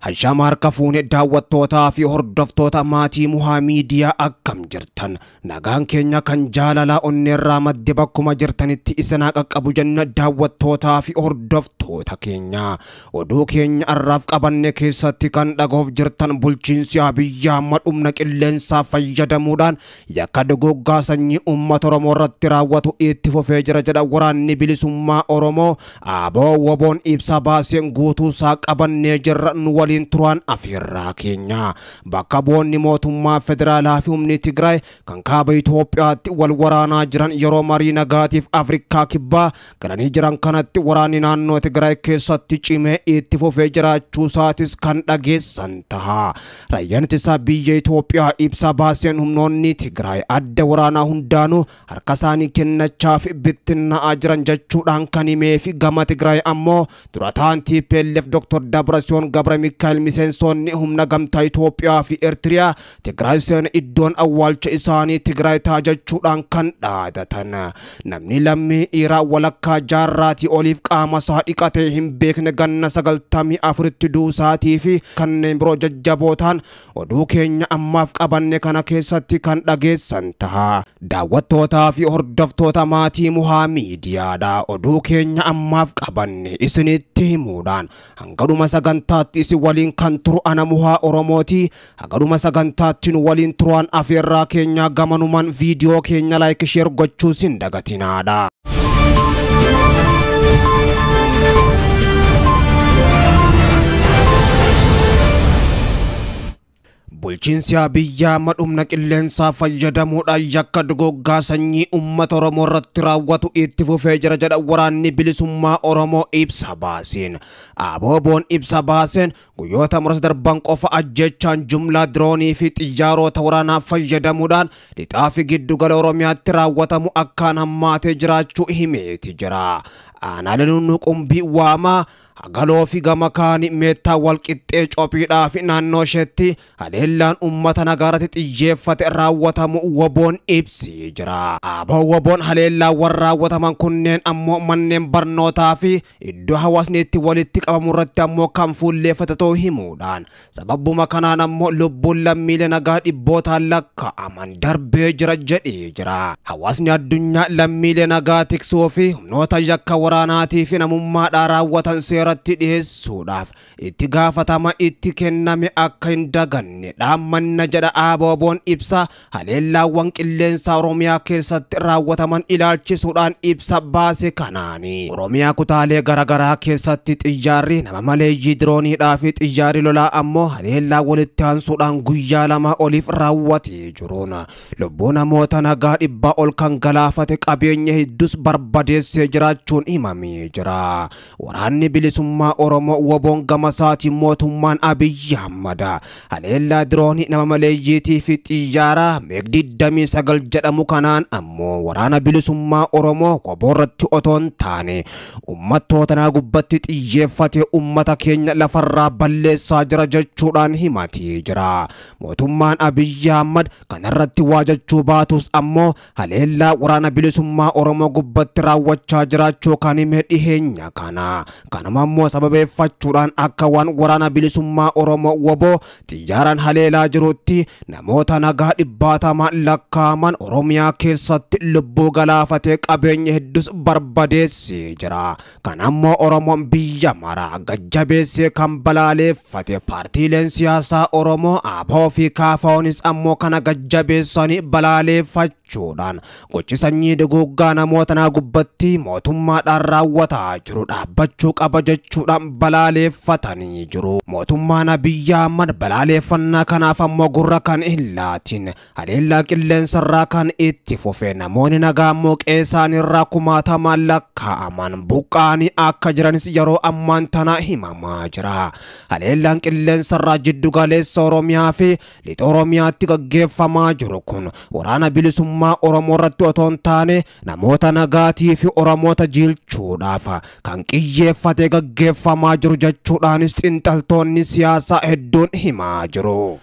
Hashama harka fuune daawwattootaa fi hordoftoota maatii Muhaa Miidiyaa akkam jirtan? Nagaan keenya kan jaalalaa onneerraa madde bakkuma jirtanitti isinaa qaqqabu jenna daawwattootaa fi hordoftoota keenya. Oduu keenya har'aaf qabanne keessatti kan dhagoof jirtan bulchiinsi Abiyyi Ahmad humna qilleensaa fayyadamuudhaan yakka dogoggaa sanyii uummata Oromoo irratti raawwatu itti fufee jira jedha waraanni bilisummaa Oromoo. Aboo woboon ibsa baaseen guutuusaa qabannee jirra nu waliin turan afeerraa keenya. Bakka bu'oonni mootummaa federaalaa fi humni Tigraay kan kaaba Itoophiyaatti wal waraanaa jiran yeroo marii nagaatiif Afrikaa kibbaa galanii jiran kanatti waraanni naannoo Tigraay keessatti cimee itti fufee jiraachuu isaatis kan dhageessan taha. Raayyaan ittisaa biyya Itoophiyaa ibsa baaseen humnoonni Tigraay adda waraanaa hundaanuu harka isaanii kennachaa fi bittinnaa'aa jiran jechuudhaan kan himee fi gama Tigraay ammoo durataan TPLF Dr. Dabrasiyoon Gabra Mikaa'el miseensonni humna gamtaa Itoophiyaa fi Eertiriyaa Tigraay seen iddoon awwaalcha isaanii Tigraay ta'a jechuudhaan kan dhaadatan. Namni lammii dhiiraa walakkaa jaarraatii oliif qaama isaa dhiqatee hin beekne ganna 94tti duusaatii fi kanneen biroo jajjabootaan oduu keenya ammaaf qabanne kana keessatti kan dhageessan taha. Daawwattootaa fi hordoftoota maatii Muhaa Miidiyaadha. Oduu keenya ammaaf qabanne isinitti himuudhaan hangadhuma sagantaatti isin waliin kan turu ana Muhaa Oromooti. Hangadhuma sagantaatti nu waliin turuun afeerraa keenya gamanumaan viidiyoo keenya like share gochuu sin dagatinaadha. Bulchiinsi Abiyyi Ahmad humna qilleensaa fayyadamuudhaan yakka dogoggaa sanyii uummata Oromoo irratti raawwatu itti fufee jira jedha waraanni bilisummaa Oromoo ibsa baaseen. Abooboon ibsa baaseen guyyoota muraasa darban qofa ajjechaan jumlaa diroonii fi xiyyaarota waraanaa fayyadamuudhaan lixaa fi giddugala Oromiyaatti raawwatamu akkaan hammaatee jiraachuu himeeti jira. Aanaalee Nuqumbii waamaa Hagaloo fi gama kaanii meettaa walqixxee cophiidhaa fi naannoo isheetti haleellaan uummata nagaarratti xiyyeeffate raawwatamu woboon ibsee jira. Aboo woboon haleellaawwan raawwataman kunneen ammoo manneen barnootaa fi iddoo hawaasni itti walitti qabamu irratti ammoo kan fuulleeffate ta'uu himuudhaan sababuma kanaan ammoo lubbuun lammiilee nagaa dhibbootaan lakkaa'aman darbee jira jedhee jira. Hawaasni addunyaa lammiilee nagaa tiksuu fi humnoota yakka waraanaatii fi namummaadhaan raawwatan seeratti dhiyeessuudhaaf itti gaafatama itti kenname akka hin daganne dhaammanna jedha Abooboon ibsa haleellaawwan qilleensaa Oromiyaa keessatti raawwataman ilaalchisuudhaan ibsa baase kanaani. Oromiyaa kutaalee garaagaraa keessatti xiyyaarri nama maleeyyii dirooniidhaa fi xiyyaarri lolaa ammoo haleellaa walitti aansuudhaan guyyaa lama oliif raawwatee jiruun lubbuu namoota nagaa dhibbaa ol kan galaafate qabeenya hedduus barbadeessee jiraachuun himamee jira. Waraanni bilisummaa Oromoo woboon gama isaatiin mootummaan Abiyyi Ahmad haleellaa diroonii nama maleeyyiitii fi xiyyaara meeg 29 jedhamu kanaan ammoo waraana bilisummaa Oromoo woboo irratti otoo hin taane uummattoota naa gubbatti xiyyeeffate uummata keenya lafarraa balleessaa jira jechuudhaan himatee jira. Mootummaan Abiyyi Ahmad kanarratti waa jechuu baatus ammoo haleellaa waraana bilisummaa Oromoo gubbatti raawwachaa jiraachuu kan hime dhiheenya kana. Kanuma ammoo sababeeffachuudhaan akka waan waraana bilisummaa Oromoo woboo xiyyaaraan haleelaa jirutti namoota nagaa dhibbaatamaan lakkaa'aman Oromiyaa keessatti lubbuu galaafatee qabeenya hedduus barbadeessee jira. Kan ammoo Oromoon biyya mara gajjabeessee kan balaaleeffate paartiileen siyaasaa Oromoo ABO fi KFOnis ammoo kana gajjabeessanii balaaleeffachuudhaan gochi sanyii duguggaa namoota naa gubbatti mootummaadhaan raawwataa jiru dhaabbachuu qaba jechuudhaan balaaleeffatanii jiru. Mootummaan Abiyyi Ahmad balaaleeffannaa kanaaf ammoo gurra kan hin laatin haleellaa qilleensarraa kan itti fufe namoonni nagaa ammoo qe'eesaanirraa kumaatamaan lakkaa'aman buqqaanii akka jiranis yeroo ammaan tana himamaa jira. Haleellaan qilleensarraa jiddugaleessa Oromiyaa fi lixa Oromiyaatti gaggeeffamaa jiru kun waraana bilisummaa Oromoo irratti otoo hin taane namoota nagaatii fi Oromoota jiilchuudhaaf kan qiyyeeffatee gaggeeffamaa jiru jechuudhaanis xiinxaltoonni siyaasaa hedduun himaa jiru.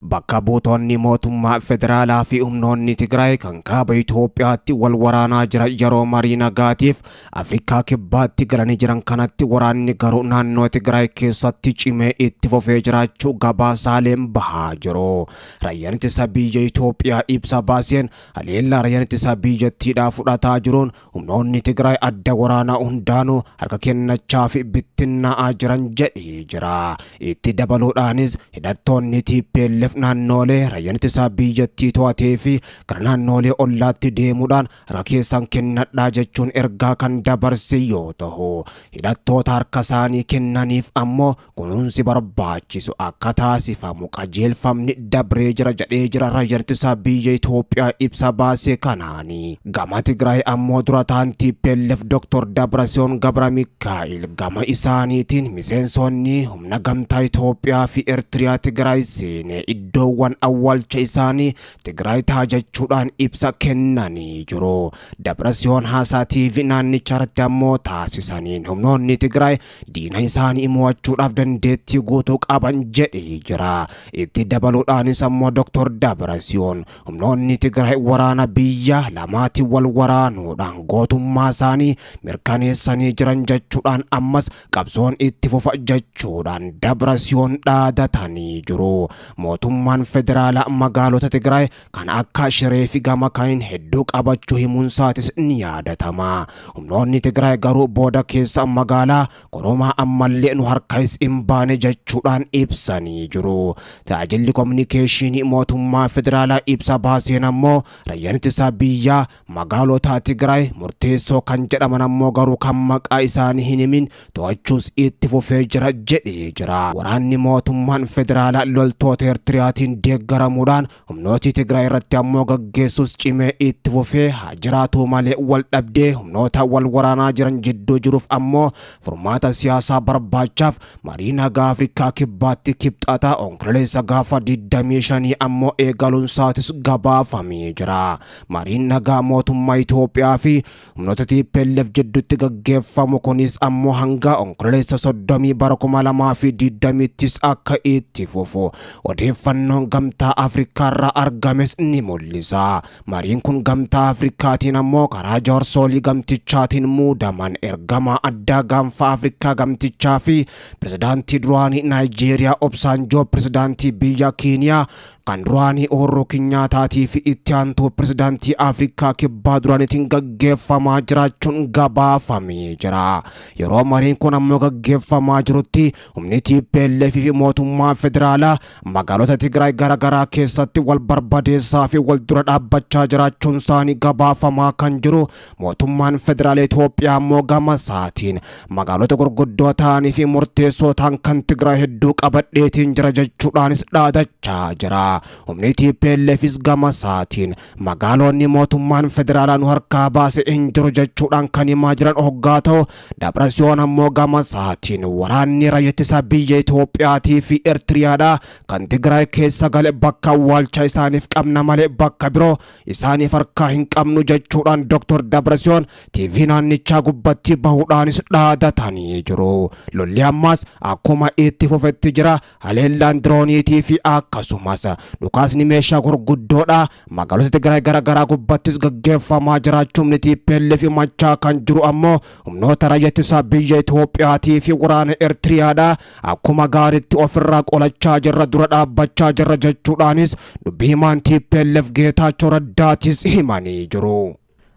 Bakka buutonni mootummaa federaalaa fi humnoonni Tigraay kan kaaba Itoophiyaatti wal waraanaa jiran yeroo marii nagaatiif Afrikaa kibbaatti galanii jiran kanatti waraanni garuu naannoo Tigraay keessatti cimee itti fufee jiraachuu gabaasaaleen bahaa jiru. Raayyaan ittisa biyya Itoophiyaa ibsa baaseen haleellaa raayyaan ittisa biyyattiidhaa fudhataa jiruun humnoonni Tigraay adda waraanaa hundaanuu harka kennachaa fi bittinnaa'aa jiran jedhee jira. Itti dabaluudhaanis hidhattoonni TPLF naannoolee raayyaan ittisa biyyattii to'atee fi gara naannoolee ollaatti deemuudhaan harka keessan kennadhaa jechuun ergaa kan dabarse yoo ta'u, hidhattoota harka isaanii kennaniif ammoo kunuunsi barbaachisu akka taasifamu qajeelfamni dabree jira jedhee jira raayyaan ittisa biyya Itoophiyaa ibsa baase kanaani. Gama Tigraay ammoo dura ta'an TPLF Dr. Dabrasiyoon Gabra Mikaa'el gama isaaniitiin miseensonni humna gamtaa Itoophiyaa fi Eertiriyaa Tigraay seene iddoowwan awwaalcha isaanii Tigraay ta'a jechuudhaan ibsa kennanii jiru. Dabrasiyoon haasaa TV naannicha irratti ammoo taasisaniin humnoonni Tigraay diina isaanii mo'achuudhaaf dandeettii guutuu qaban jedhee jira. Itti dabaluudhaanis ammoo Dr. Dabrasiyoon humnoonni Tigraay waraana biyya lamaatti wal waraanuudhaan gootummaa isaanii mirkaneessanii jiran jechuudhaan ammas qabsoon itti fufa jechuudhaan Dabrasiyoon dhaadatanii jiru. Mootummaan federaalaa magaalota Tigraay kan akka Shiree fi gama kaaniin hedduu qabachuu himuunsaatis ni yaadatama. Humnoonni Tigraay garuu booda keessa magaalaa Koromaa ammallee nu harkais hin baane jechuudhaan ibsanii jiru. Tajaajilli kominikeeshinii mootummaa federaalaa ibsa baaseen ammoo raayyaan ittisa biyyaa magaalota Tigraay murteessoo kan jedhaman ammoo garuu kan maqaa isaanii hin himin to'achuus itti fufee jira jedhee jira. Waraanni mootummaan federaalaa loltoota Eertiriyaatiin deeggaramuudhaan humnooti Tigraay irratti ammoo gaggeessus cimee itti fufee haa jiraatu malee wal dhabdee humnoota wal waraanaa jiran jidduu jiruuf ammoo furmaata siyaasaa barbaachaaf marii nagaa Afrikaa kibbaatti kibxataa Onkololeessa gaafa 25 ammoo eegaluun isaatis gabaafamee jira. Mariin nagaa mootummaa Itoophiyaa fi humnoota TPLF jidduutti gaggeeffamu kunis ammoo hanga Onkololeessa 30 bara 2020ttis akka itti fufu odeeffannoon gamtaa Afrikaa irraa argames ni mul'isa. Mariin kun gamtaa Afrikaatiin ammoo karaa jaarsolii gamtichaatiin muudaman ergamaa addaa gaanfa Afrikaa gamtichaa fi pirezidaantii duraanii Naayijeeriyaa Obasanjoo, pirezidaantii biyya Keeniyaa kan duraanii Uhuru Kenyaataatii fi itti aantuu pirezidaantii Afrikaa kibbaa duraaniitiin gaggeeffamaa jiraachuun gabaafamee jira. Yeroo mariin kun ammoo gaggeeffamaa jirutti humni TPLF fi mootummaa federaalaa magaalota Tigraay garaagaraa keessatti wal barbadeessaa fi wal dura dhaabbachaa jiraachuun isaanii gabaafamaa kan jiru mootummaan federaala Itoophiyaa ammoo gama isaatiin magaalota gurguddoo ta'anii fi murteessoo ta'an kan Tigraay hedduu qabadheetiin jira jechuudhaanis dhaadachaa jira. Humni TPLFis gama isaatiin magaalonni mootummaan federaalaa nu harkaa baase hin jiru jechuudhaan kan himaa jiran hoggaa ta'u, Dabrasiyoon ammoo gama isaatiin waraanni raayyaa ittisa biyya Itoophiyaatii fi Eertiriyaadhaa kan Tigraay keessa gale bakka awwaalcha isaaniif qabna malee bakka biroo isaaniif harkaa hin qabnu jechuudhaan Dr. Dabrasiyoon TV naannichaa gubbatti bahuudhaanis dhaadatanii jiru. Lolli ammas akkuma itti fufetti jira. Haleellaan dirooniitii fi akkasumas dhukaasni meeshaa gurguddoodha. Magaalota Tigraay garaagaraa gubbattis gaggeeffamaa jiraachuun TPLF himachaa kan jiru ammoo humnoota raayyaa ittisa biyya Itoophiyaatii fi waraana Eertiriyaadha. Akkuma gaariitti ofirraa qolachaa jirra, dura dhaabbachaa jirra jechuudhaanis dubbii himaan TPLF Geetaachoo Raddaatis himanii jiru.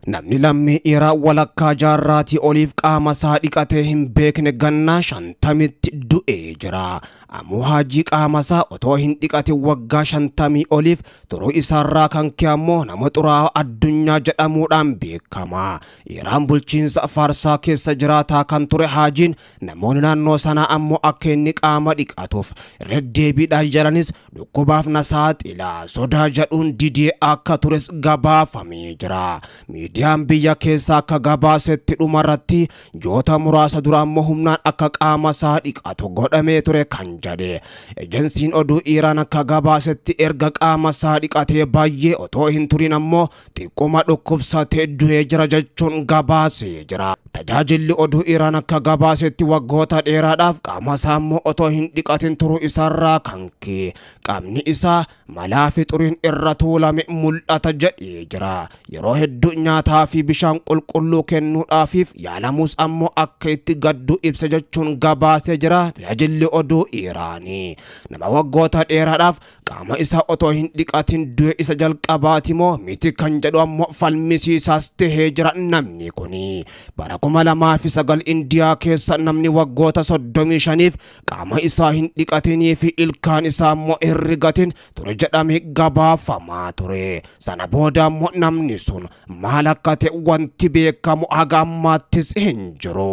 Namni lammii Iraan walakkaa jaarraatii oliif qaama isaa dhiqatee hin beekne gannaa 50tti du'ee jira. Ammoo Haajii qaama isaa otoo hin dhiqatin waggaa 50 oliif turuu isaarraa kan ka'e ammoo nama xuraawaa addunyaa jedhamuudhaan beekama. Iraan bulchiinsa Faarsaa keessa jiraataa kan ture Haajiin namoonni naannoo sanaa ammoo akka inni qaama dhiqatuuf irra deebiidhaan jalanis dhukkubaaf na saaxila sodaa jedhuun didee akka tures gabaafamee jira. Miidiyaan biyya keessaa akka gabaasetti dhumarratti ji'oota muraasa dura ammoo humnaan akka qaama isaa dhiqatu godhamee ture kan jedhe. Ejensiin oduu Iraan akka gabaasetti erga qaama isaa dhiqatee baay'ee otoo hin turin ammoo xiqquma dhukkubsatee du'ee jira jechuun gabaasee jira. Tajaajilli oduu Iraan akka gabaasetti waggoota dheeraadhaaf qaama isaa immoo otoo hin dhiqatin turuu isaarraa kan ka'e qaamni isaa malaa fi xuriin irra tuulame mul'ata jedhee jira. Yeroo hedduu nyaataa fi bishaan qulqulluu kennuudhaafiif yaalamus ammoo akka itti gaddu ibsa jechuun gabaasee jira tajaajilli oduu Iraanii. Nama waggoota dheeraadhaaf qaama isaa otoo hin dhiqatin du'e isa jalqabaati moo miti kan jedhu ammoo falmisiisaas tahee jira namni kuni. Bara 2009 Indiyaa keessa namni waggoota 35f qaama isaa hin dhiqatinii fi ilkaan isaa immoo hin rigatin ture jedhamee gabaafamaa ture. Sana booda immoo namni sun maal akka ta'e wanti beekamu haga ammaattis hin jiru.